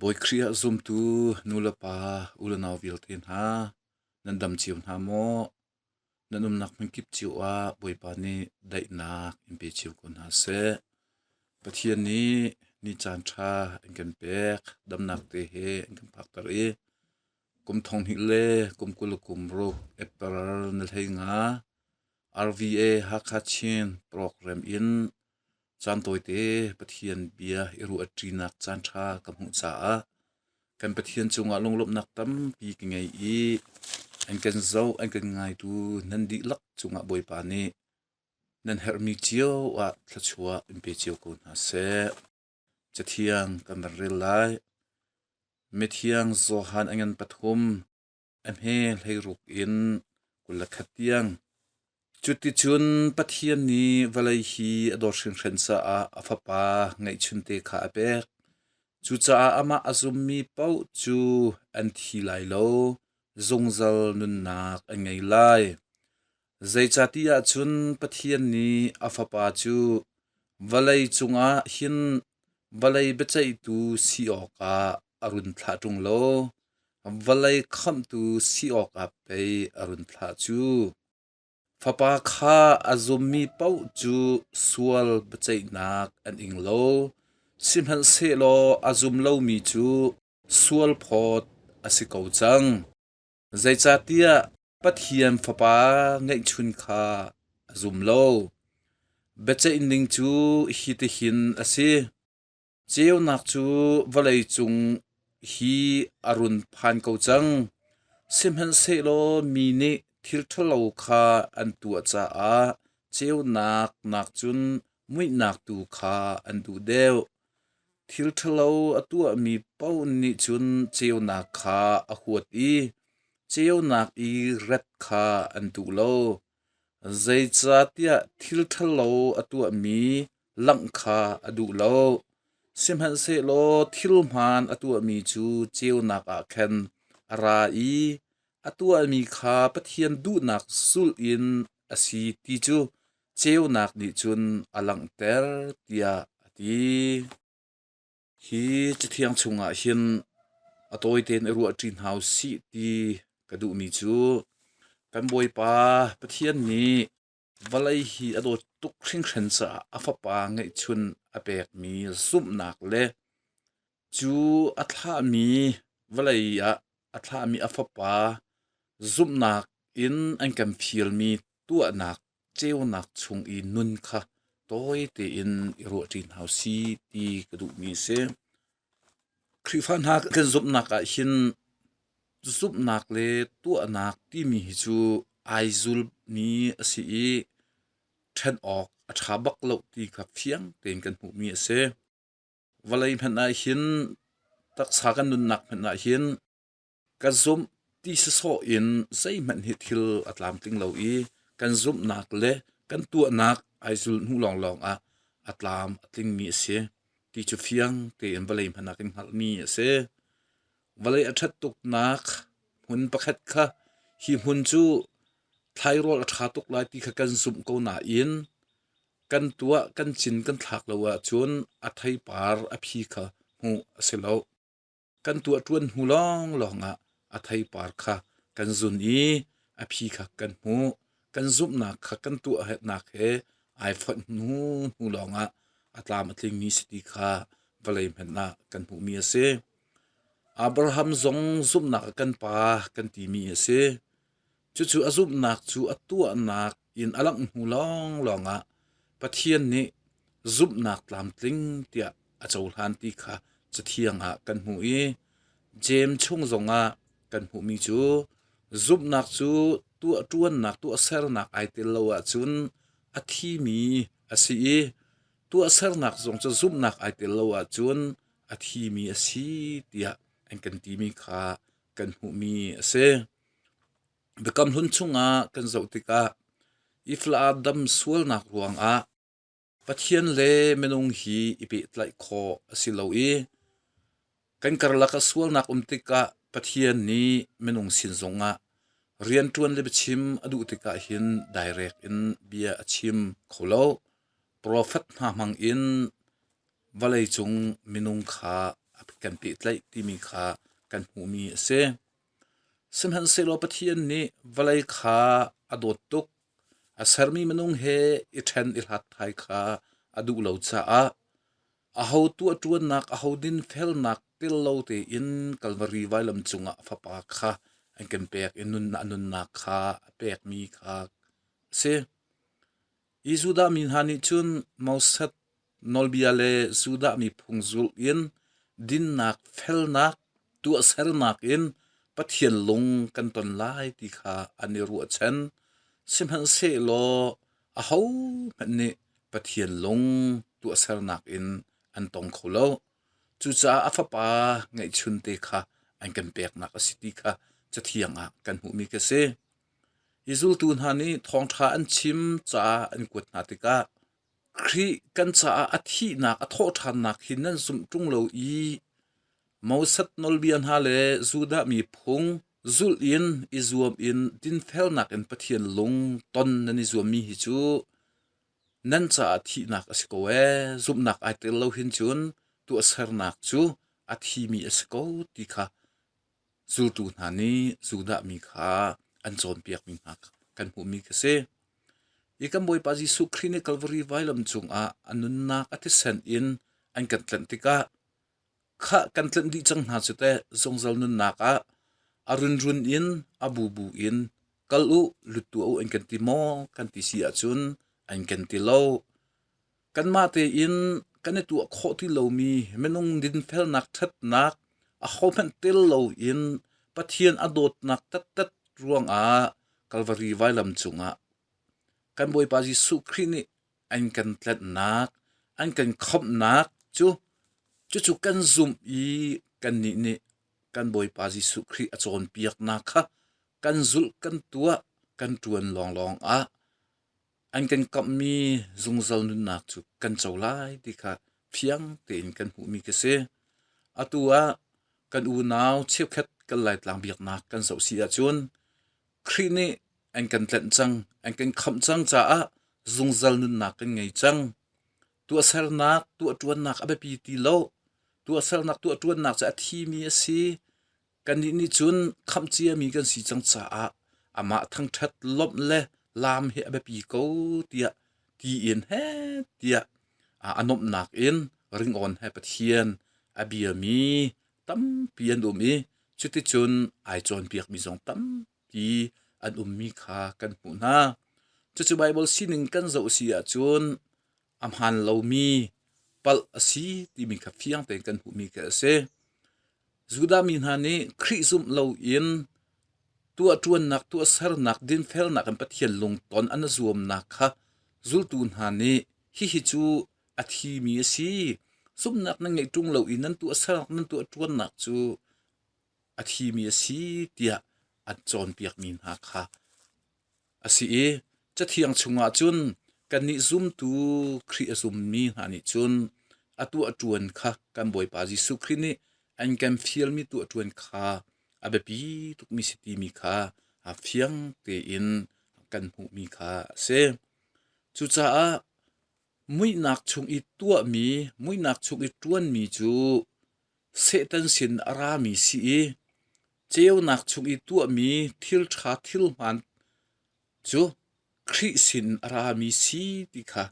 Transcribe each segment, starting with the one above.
Bawi Khrih ah zumtu nu le pa, u le nau vialte hna, nan dam cio hna maw? Nan umnak hmunkip cio ah Bawipa nih daihnak in pe cio ko hna seh. Pathian nih ni caan ṭha an kan pek, damnak te he an kan phakter i kum 2000 le kum 26 April ni 15 RVA Hakha Chin program in Caan tawite Pathian bia i ruahṭinak caanṭha ka hmuh caah kan Pathian cungah lunglawmhnak tampi ka ngei i an kan zoh, an kan ngaitu nan dihlak cungah Bawipa nih nan herhmi cio ah thluachuah in pe cio ko hna seh. Cathiang kan van rel lai. Mithiang Johan a ngan pathum a hme 16 in 21 tiang. Cuticun Pathian nih vawlei hi a dawt hringhran caah a Fapa ngeihchunte kha a pek. Cucaah amah a zummi paoh cu an thi lai lo, zungzal nunnak an ngei lai. Zeicahtiah cun Pathian nih a Fapa cu vawlei cungah hin vawlei biaceihtu si awkah a run thlah ṭung lo, vawlei khamhtu si awkah pei a run thlah cu. Fapa kha a zummi paoh cu sual biaceihnak an ing lo, sihmanhsehlaw a zum lomi cu sualphawt a si ko cang. Zeicahtiah Pathian Fapa ngeihchun kha a zum lo. Biaceih ning cu hitihin a si: Ceunak cu vawlei cung hi a run phan ko cang, sihmanhsehlaw mi nih thil ṭhalo kha an tuah caah ceunak nakcun muihnak tu kha an duh deuh. Thil ṭhalo a tuahmi paoh nih cun ceunak kha a huat i ceunak i ret kha an duh lo, zeicahtiah thil ṭhalo a tuahmi langh kha a duh lo. Sihmanhsehlaw thil hmaan a tuahmi cu ceunak ah khan a ra i a tuahmi kha Pathian duhnak zulh in a si ti cu ceunak nih cun a langhter tiah a ti. Hi Cathiang chungah hin a tawi tein i ruahṭi hna u sih ti ka duhmi cu kan Bawipa Pathian nih vawlei hi a dawt tuk hringhran caah a Fapa ngeihchun a pekmi zumhnak le cu a thlahmi vawlei ah a thlahmi a Fapa zumhnak in an kan fialmi tuahnak ceunak chung i nun kha tawi tein i ruahṭi hna u sih ti ka duhmi a si. Khrihfa hna kan zumhnak ah hin zumhnak le tuahnak timi hi cu ai zulmi a si i ṭhen awk a ṭha bak lo ti kha fiang tein kan hmuhmi a si. Vawlei hmanh ah hin taksa kan nunnak hmanh ah hin Ka zumh ti sawsawh in zeihmanh hi thil a tlamtling lo i kan zumhnak le kan tuahnak ai zulh hnu lawnglawng ah a tlam a tlingmi a si ti cu fiang tein vawlei hmanh ah kan hngalhmi a si. Vawlei a ṭhat tuknak hmun pakhat kha hi hmun cu thlairawl a ṭha tuk lai ti kha kan zumh ko nain kan tuah kan cin kan thlak lo ahcun a theipar a phi kha hmuh a si lo. Kan tuahṭuan hnu lawnglawng ah a theipar kha kan zun i a phi kha kan hmuh. Kan zumhnak kha kan tuahnak he ai fonh hnu hnu lawngah a tlam a tlingmi si ti kha vawlei hmanh ah kan hmuhmi a si. Abraham zong zumhnak a kan pa kan timi a si. Cucu a zumhnak cu a tuahnak in a langh hnu lawnglawng ah Pathian nih zumhnak tlamtling tiah a cohlan ti kha Cathiang ah kan hmuh i Jeim chung zongah kan hmuhmi cu zumhnak cu tuahṭuannak tuahsernak ai tel lo ahcun a thimi a si i tuahsernak zong cu zumhnak ai tel lo ahcun a thimi a si tiah an kan timi kha kan hmuhmi a si. Biakam Hlun chungah kan zoh tikah Ifla dam sualnak ruangah Pathian le minung hi i pehtlaih khawh a si lo i kan karlak ah sualnak um tikah Pathian nih minung sin zongah rianṭuan le biachim a duh tikah hin direct in bia a chim kho lo. Profet hna hmang in vawleicung minung kha a kan pehtlaih timi kha kan hmuhmi a si. Sihmanhsehlaw Pathian nih vawlei kha a dawt tuk. A sermi minung he i ṭhen i hlat thai kha a duh lo caah aho tuahṭuannak, aho dinfelnak tel lo tein Kalvari vailam cungah a fapa kha an kan pek i a nunnak kha a pekmi kha a si. Hi Judah mi hna nih cun Moses nawlbia le Judah miphung zulh in dinnak, felnak, tuahsernak in Pathian lung kan ton lai ti kha an i ruahchan. Sihmanhsehlaw ahohmanh nih Pathian lung tuahsernak in an tong kho lo. Cucaah a fapa ngeihchunte kha an kan peknak a si ti kha Cathiang ah kan hmuhmi khi a si. Hi zultu hna nih thawngṭha an chim caah an kuat hna tikah Khrih kan caah a thihnak a thawhṭhannak hi nan zumh ṭung lo i Moses nawlbia hna le Judah mi phung zulh in i zuam in dinfelnak in Pathian lung ton nan i zuammi hi cu nan caah thihnak a si ko ee. Zumhnak ai tel lo hin cun tuahsernak cu a thimi a si ko ti kha zultu hna nih Judah mi kha an cawnpiakmi hna kan hmuhmi khi si. Hi kan Bawipa Jesuh Khrih nih Kalvari vailam cungah a nunnak a thisen in an kan tlanh tikah khah kan tlanh dih cang hna cu teh zungzal nunnak ah a runrun in a bubu in kal u lut tuah u an kan ti maw kan ti si ahcun an kan ti lo. Kanmah tein kan i tuah khawh ti lomi minung dinfelnak ṭhatnak ahohmanh tel loin Pathian a dawtnak taktak ruangah Kalvari vailam cungah kan Bawipa Jesuh Khrih nih an kan tlanhnak, an kan khamhnak cu cucu kan zumh i kannih nih kan Bawipa Jesuh Khrih a cawnpiaknak kha kan zulh, kan tuah, kan ṭuan lawnglawng ah an kan kamhmi zungzal nunnak cu kan co lai ti kha fiang tein kan hmuhmi khi si. Atu ah kan unau cheukhat kan Laitlang biaknak kan zoh si ahcun Khrih nih an kan tlanh cang, an kan khamh cang caah zungzal nunnak kan ngei cang. Tuahsernak, tuahṭuannak a biapi ti lo. Tuahsernak, tuahṭuannak cu a thimi a si. Kannih nih cun khamh ciami kan si cang caah amah thangṭhat lawmh le laam hi a biapi ko tiah tiin heh tiah a nuamhnak in ringawn he Pathian a biami tampi an um i cuticun ai cawnpiakmi zong tampi an ummi kha kan hmuh hna. Cucu Baibal sining kan zoh si ahcun a hmaan lomi palh a si timi kha fiang tein kan hmuhmi khi a si. Judah mi hna nih Khrih zumh loin tuahṭuannak, tuahsernak, dinfelnak in Pathian lungton an i zuamnak kha zultu hna nih hihi cu a thimi a si. Zumhnak nan ngeih ṭung lo i nan tuahsernak, nan tuahṭuannak cu a thimi a si tiah an cawnpiakmi hna kha a si i Cathiang chungah cun kannih zumtu Khrih a zummi hna nih cun a tuahṭuan kha kan Bawipa Jesuh Khrih nih an kan fialmi tuahṭuan kha a biapi tukmi si timi kha a fiang tein kan hmuhmi kha a si. Cucaah muihnak chung i tuahmi, muihnak chung i ṭuanmi cu Satan sin a rami si i ceunak chung i tuahmi thil ṭha thil hmaan cu Khrih sin a rami si ti kha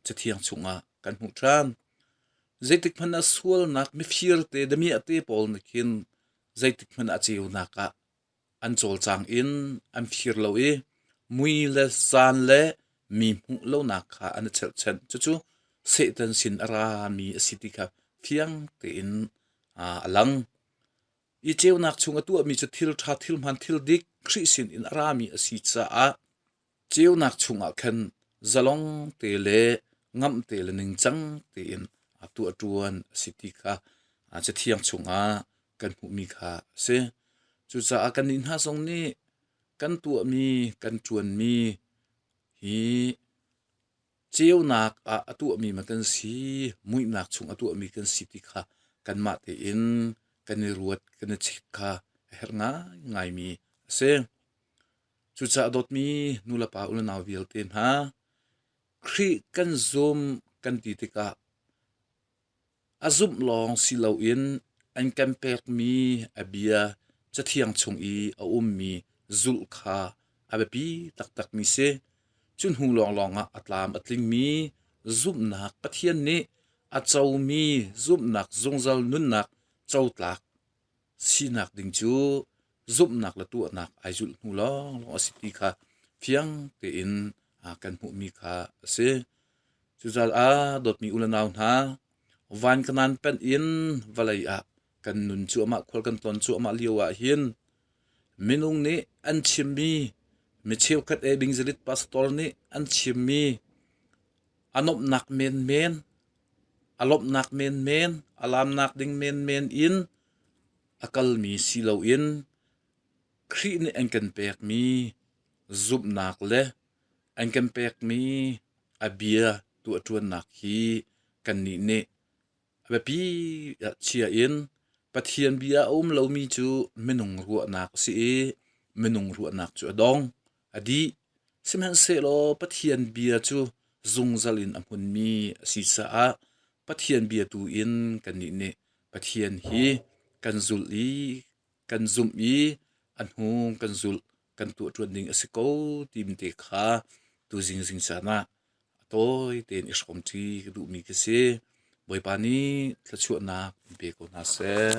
Cathiang chungah kan hmuh ṭhan. Zeitik hmanh ah sualnak mifir te damiah te pawl nih khin zeitik hmanh ah ceunak ah an cawlcang in an fir lo i mui le zan le mi hmuh lonak kha an i cherhchanh. Cucu Satan sin a rami a si ti kha fiang tein a lang. I ceunak chung a tuahmi cu thil ṭha, thil hmaan, thil dik Khrih sin in a rami a si caah Ceunak chungah khan zalong te le ngamh te le ningcang tein a tuahṭuan a si ti kha Cathiang chungah kan hmuhmi kha a si. Cucaah kannih hna zong nih kan tuahmi, kan ṭuanmi hi ceunak ah a tuahmi ma kan si, muihnak chung a tuahmi kan si ti kha kanmah tein kan i ruat, kan i chek kha a herh ngaingaimi a si. Cucaah dawtmi nulepa unau vialte hna, Khrih kan zum kan ti tikah a zumh lawng si loin an kan pekmi a bia Cathiang chung i a ummi zulh kha a biapi taktakmi si. Cu hnu lawnglawng ah a tlam a tlingmi zumhnak Pathian nih a comi zumhnak zungzal nunnak cotlak sinak ding cu zumhnak le tuahnak ai zulh hnu lawnglawng a si ti kha fiang tein kan hmuhmi kha a si. Cucaah dawtmi u le nau hna, van kanan panh in vawlei ah kan nun cuahmah khual kan tlawn cuahmah lio ah hin minung nih an chimmi mi cheukhat e bingzalit pastor nih an chimmi a nuamhnak menmen a lawmhnak menmen a laamnak ding menmen in a kalmi si loin Khrih nih an kan pekmi zumhnak le an kan pekmi a bia tuahṭuannak hi kannih nih a biapi ah chia in Pathian bia a um lomi cu minung ruahnak a si i minung ruahnak cu a dong, a dih. Sihmanhsehlaw Pathian bia cu zungzal in a hmunmi a si caah Pathian bia tu in kannih nih Pathian hi kan zulh i kan zumh i a hnu kan zulh kan tuahṭuan ding a si ko timi te kha tuzing zing caan ah a tawi tein i hrawmṭi ka duhmi ka si. Bawipa nih thluachuahnak in pe ko hna seh.